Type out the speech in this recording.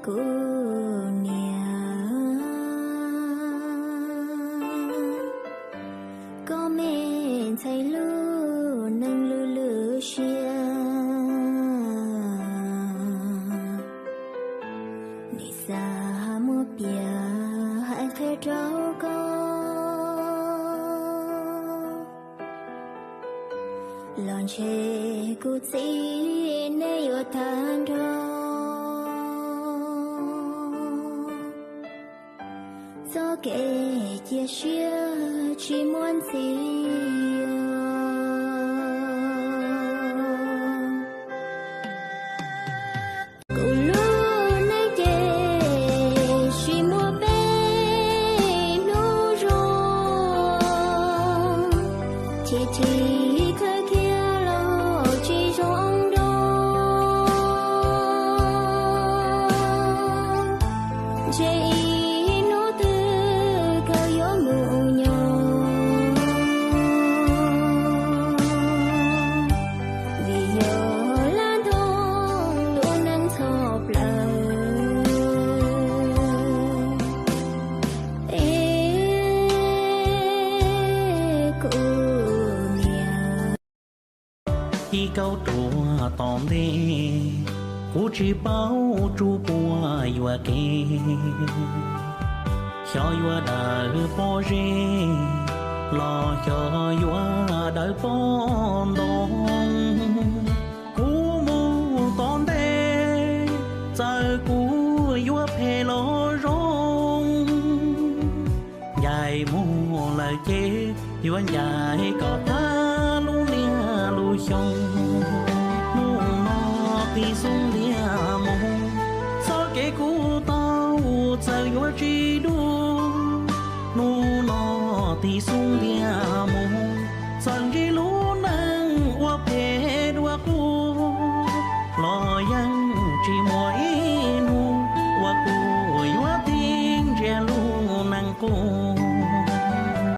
Kuv niam, koj me ntxhais lub neej lwj lwj siab, nim xav muab piav hais qhia rau koj. Los ntshe kuv txiv nej yuav tag nrho. Txoj kev cia siab tsis muaj ntxiv. Kuv lub neej ces tsis muaj peb hnub zoo, chim chim thawj kiag los tsis zoo nrog. Ntshe ib hnub twg kawg yuav mus nyob, vim yog lab ntoo ua neej txhoj plaws. Es kuv niam, ib kauj ruam tom ntej, kuv tsis paub tsuj puas yuam kev. Xyov yuav dawm pob zeb los xyov yuav dawm pob ntoo. Kuv mus tom ntej, txawm kuv yuav phem los zoo, ncaim mus lawm ces yuav ncaim kom tag lub niaj lub xyoo. Hnub no tig xub ntiag mus, txoj kev kuv tau txawm yuav tsis dub. Hnub no tig xub ntiag mus, txawm ntsib lub neej ua phem dua qub, los yeej tsis muaj